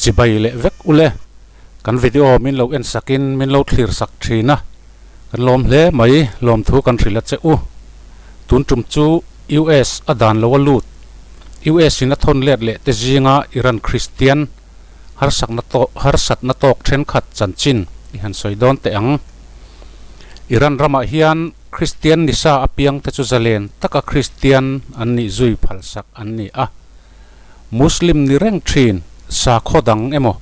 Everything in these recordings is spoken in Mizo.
Chibai leh vek ule. Kan video min lo en sakin min lo thlir sak thin a, kan lawm hle mai, lawmthu kan hrilh a che u. Tun tum chu US a dan lo a lut. US in a thawn let leh te zinga Iran Kristian harsakna tawk harsatna tawk thenkhat chanchin i han sawi dawn teh ang. Iran ramah hian Kristian nisa apiang te chu zalen taka Kristian an nih zui phalsak an ni a. Muslim ni reng thin sakhaw dang emaw,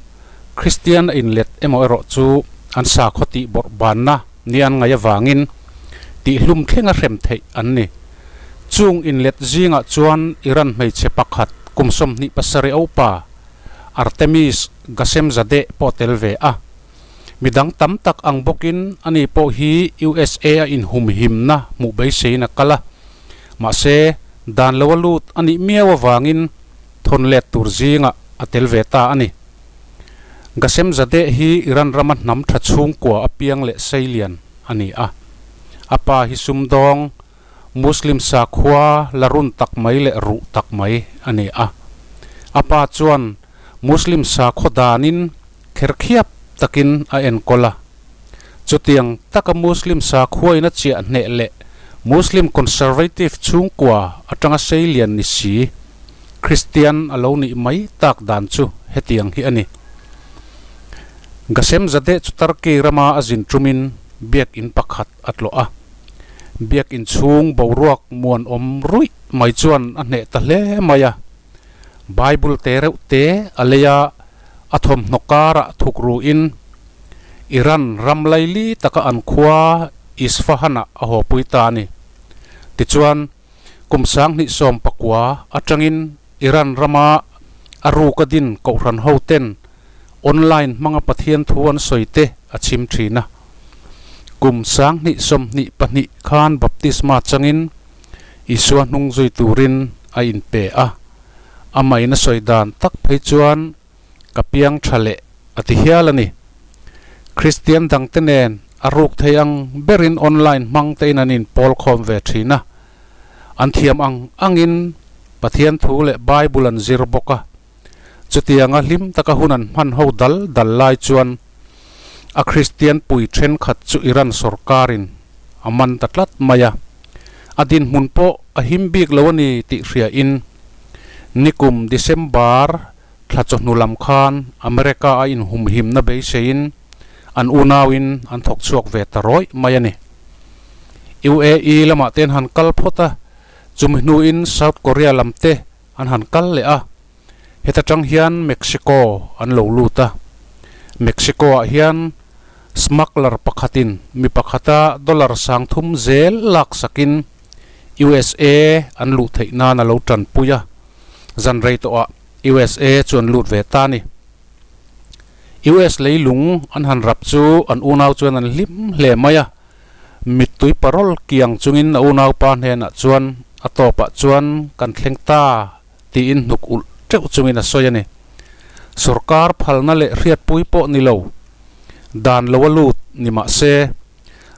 Kristian a inlet emaw erawh chu an sakhaw tih bawrh banna ni an ngaih avangin tihhlum thlenga hrem theih an ni. Chung inlet zingah chuan Iran hmeichhe pakhat kum 27 a upa Artemis Ghassemzadeh pawh tel ve a. Midang tam tak ang bawkin ani pawh hi USA a inhumhimna hmuh beiseiin a kal a. Mahse, dan lo a lut a nih miau avangin thawn let tur zingah a tel ve ta a ni. Ghassemzadeh hi Iran rama hnam tha chhungkua apiang leh seilian a ni a. A pa hi sumdawng, Muslim sakhua la run tak mai leh ruh tak mai a ni a. A pa chuan Muslim sakhaw danin kherkhiap takin a enkawl a. Chutiang taka Muslim sakhuain a chiah hneh leh Muslim conservative chhungkua atanga seilian ni si, Kristian a lo nih mai tak dan chu hetiang hi a ni. Ghassemzadeh chu Turkey rama a zin tumin biakinn pakhat a tlawh a. Biakinn chhung boruak muanawm ruih mai chuan a hneh ta hle mai a. Bible te reuh te a lei a, a thawmhnaw karah thuk ruin Iran ram laili taka an khua Isfahan-ah a hawpui ta a ni. Tichuan, kum 2019 atangin Iran rama a ruka din kohhran hoten online hmanga Pathian thu an sawi te a chhim thin a. Kum 2022 khan baptisma changin Isua hnung zui turin a inpe a. Amahin a sawi dan tak phei chuan ka piang tha leh a ti hial a ni. Kristian dangte nen a ruk thei ang berin online hmang tein an inpawl khawm ve thin a. An thiam ang angin Pathian thu leh Bible an zir bawk a. Chutianga hlim taka hun an hman ho dal dal lai chuan a Kristian pui thenkhat chu Iran sorkarin a man ta tlat mai a. A dinhmun pawh a him bik lo a ni tih hriain nikum December thla chawhnu lam khan America a inhumhimna beiseiin an unauin an thawk chhuak ve ta rawih mai a ni. UAE lamah te an han kal phawt a, chumi hnuin South Korea lam te an han kal leh a, heta tang hian Mexico an lo lut a. Mexico ah hian smuggler pakhatin mi pakhata dollar 3000 zel lak sakin USA an luh theih nan a lo tanpui a, zan rei tawhah USA chu an lut ve ta a ni. US leilung an han rap chu an unau chuan an hlim hle mai a. Mittui parol kiang chungin a unaupa hnenah chuan a tawpah chuan kan thleng ta tiin hnuk ulh teuh chungin a sawi a ni. Sorkar phalna leh hriatpui pawh ni lo, dan lo a lut ni mah se,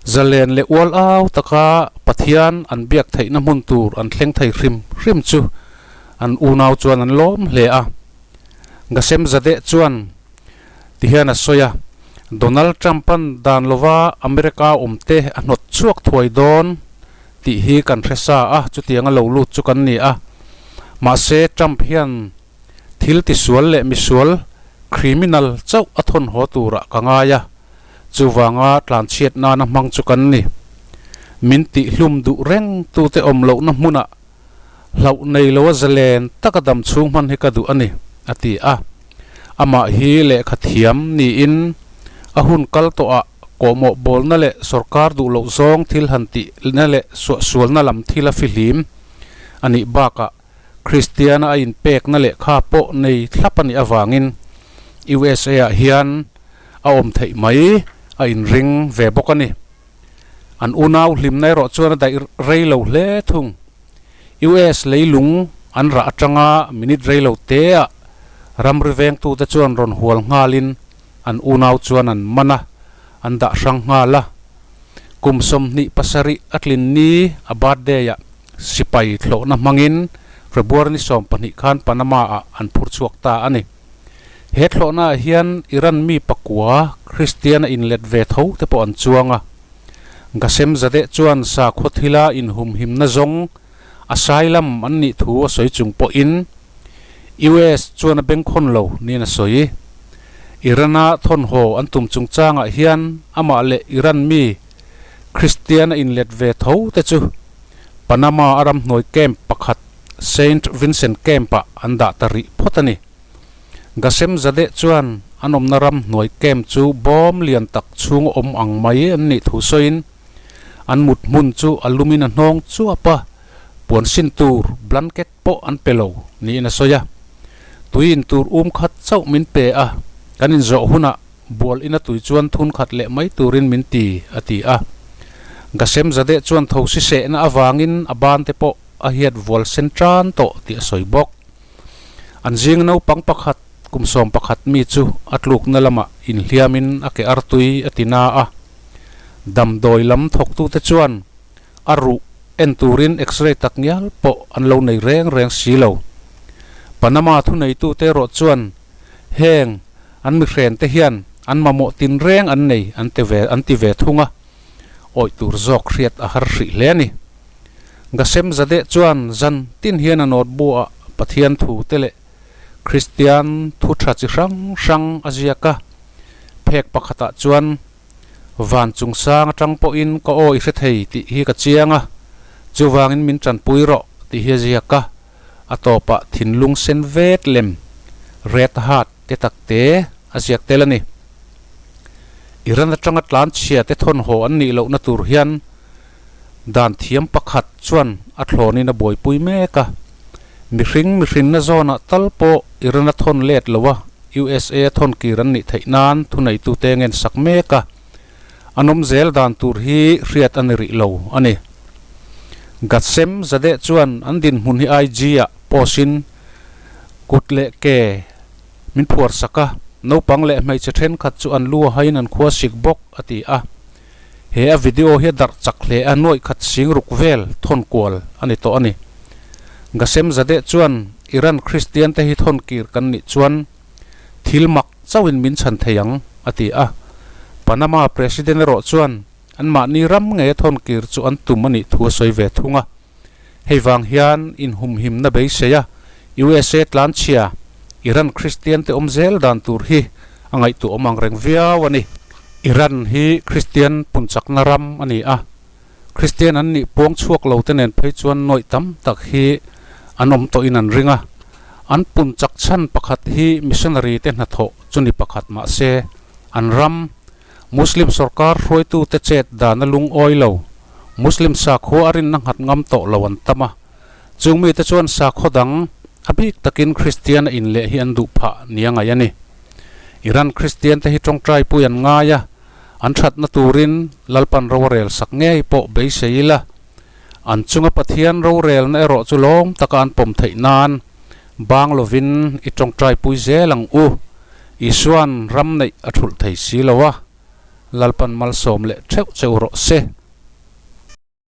zalen leh ual au taka Pathian an biak theihna hmun tur an thleng thei hrim hrim chu an unau chuan an lawm hle a. Ghassemzadeh chuan Tihian a sawi a, Donald Trump-a'n dan lova America awmte a hnawt chhuak thuai dawn tih hi kan hre sa a, chutianga lo lut chu kan ni a. Mahse, Trump hian thil tisual leh misual, criminal, chauh a thawn haw turah ka ngai a, chuvanga tlanchhiat nana hmang chu kan ni. Min tihhlum duh reng tute awm lohna hmunah hlauh nei loa zalen taka dam chhung hman hi ka duh a ni, a ti a. Amah hi lehkha thiam niin a hun kal tawhah kawhmawh bawlna leh sorkar duh loh zawng thil han tihna leh suahsualna lam thil a fihlim a nih bakah Kristiana a inpekna lehkha pawh nei thlap a nih avangin USA-ah hian a awm theih mai a inring ve bawk a ni. An unau hlimna erawh chuan a daih rei lo hle thung. US leilung an rah atanga minute rei lo teah ramri vengtute chuan rawn hual nghalin an unau chuan an man a, an dah hrang nghal a. Kum 27 a tlin ni a birthday-ah sipai thlawhna hmangin February ni 12 khan Panama-ah an phur chhuak ta a ni. He thlawhnaah hian Iran mi pakua Kristian a inlet ve tho te pawh an chuang a. Ghassemzadeh chuan sakhaw thila inhumhimna zawng asylum an nih thu a sawi chung pawhin US chuan a bengkhawn lo niin a sawi. Iran-a thawnhaw an tum chungchangah hian amah leh Iran mi Kristian a inlet ve tho te chu Panama a ramhnuai camp pakhat Saint Vincent Camp-ah an dah ta rih phawt a ni. Ghassemzadeh chuan an awmna ramhnuai camp chu bawm lian tak chhung awm ang mai an nih thu sawiin an mut hmun chu a lumin a hnawng chuap a, puan sin tur blanket pawh an pe lo niin a sawi a. Tui in tur um khat chauh min pe a, kan inzawh hunah bual ina tui chuan thun khat leh mai turin min ti, a ti a. Ghassemzadeh chuan tho si sehna avangin a ban te pawh a hiat vual sen tan tawh tih a sawi bawk. An zing naupang pakhat kum 11 mi chu a tlukna lamah inhliamin a ke artui a ti na a. Damdawi lam thawktute chuan a ruh en turin X-ray tak ngial pawh an lo nei reng reng si lo. Panama thuneitute erawh chuan heng an mihrente hian an mamawh tinreng an nei an ti ve an ti ve thung a, awih tur zawk hriat a har hrih hle a ni. Ghassemzadeh chuan zan tin hian a notebook-ah Pathian thu te leh Kristian thu tha chi hrang hrang a ziak a, phek pakhatah chuan Van chungsang atang pawhin ka aw i hre thei tih hi ka chiang a, chuvangin min tanpui rawh tih hi a ziak a, a tawpah thinlung sen vet lem, red heart, te tak te a ziak tel a ni. Iran atanga tlan chhia te thawnhaw an nih lohna tur hian dan thiam pakhat chuan a thlawnin a buaipui mek a, mihring mihrinna zawnah tal pawh Iran a thawn let lo a, USA a thawn kir an nih theih nan thuneitute ngen sak mek a, an awm zel dan tur hi hriat a ni rih lo a ni. Ghasem Zadeh chuan an dinhmun hi IG ah post in kut leh ke min phuar sak a, naupang leh hmeichhe thenkhat chu an lu a hain an khua sik bawk a ti a. He a video hi a darh chak hle a, nuaih khat sing ruk vel thawn kual a ni tawh a ni. Ghasem Zadeh chuan Iran Kristian te hi thawn kir kan nih chuan thil mak chauhin min chhan thei ang, a ti a. Panama President erawh chuan anmahni ram ngei a thawn kir chu an tum a nih thu a sawi ve thung a. Hei vang hian inhumhimna beisei a USA tlanchhia Iran Kristian te awm zel dan tur hi a ngaihtuahawm ang reng viau a ni. Iran hi Kristian punchakna ram a ni a, Kristian an nih puang chhuak lo te nen phei chuan nawih tam tak hi an awm tawhin an ring a. An punchak chhan pakhat hi missionary te hnathawh chu ni pakhat mah se an ram Muslim sorkar hruaitute chet dan a lungawi lo. Muslim sakhua a rinna nghat ngam tawh lo an tam a. Chung mite chuan sakhaw dang, a bik takin Kristian a inleh hi an duh phah nia ngaih a ni. Iran Kristian te hi tawngtai pui an ngai a, an thatna turin Lalpan rorel sak ngei pawh beisei ila. An chunga Pathian rorelna erawh chu lawm taka an pawm theih nan bang lovin i tawngtai pui zel ang u. Isuan ram neih a thulh thei si lo a, Lalpan malsawm leh theuh cheu rawh se.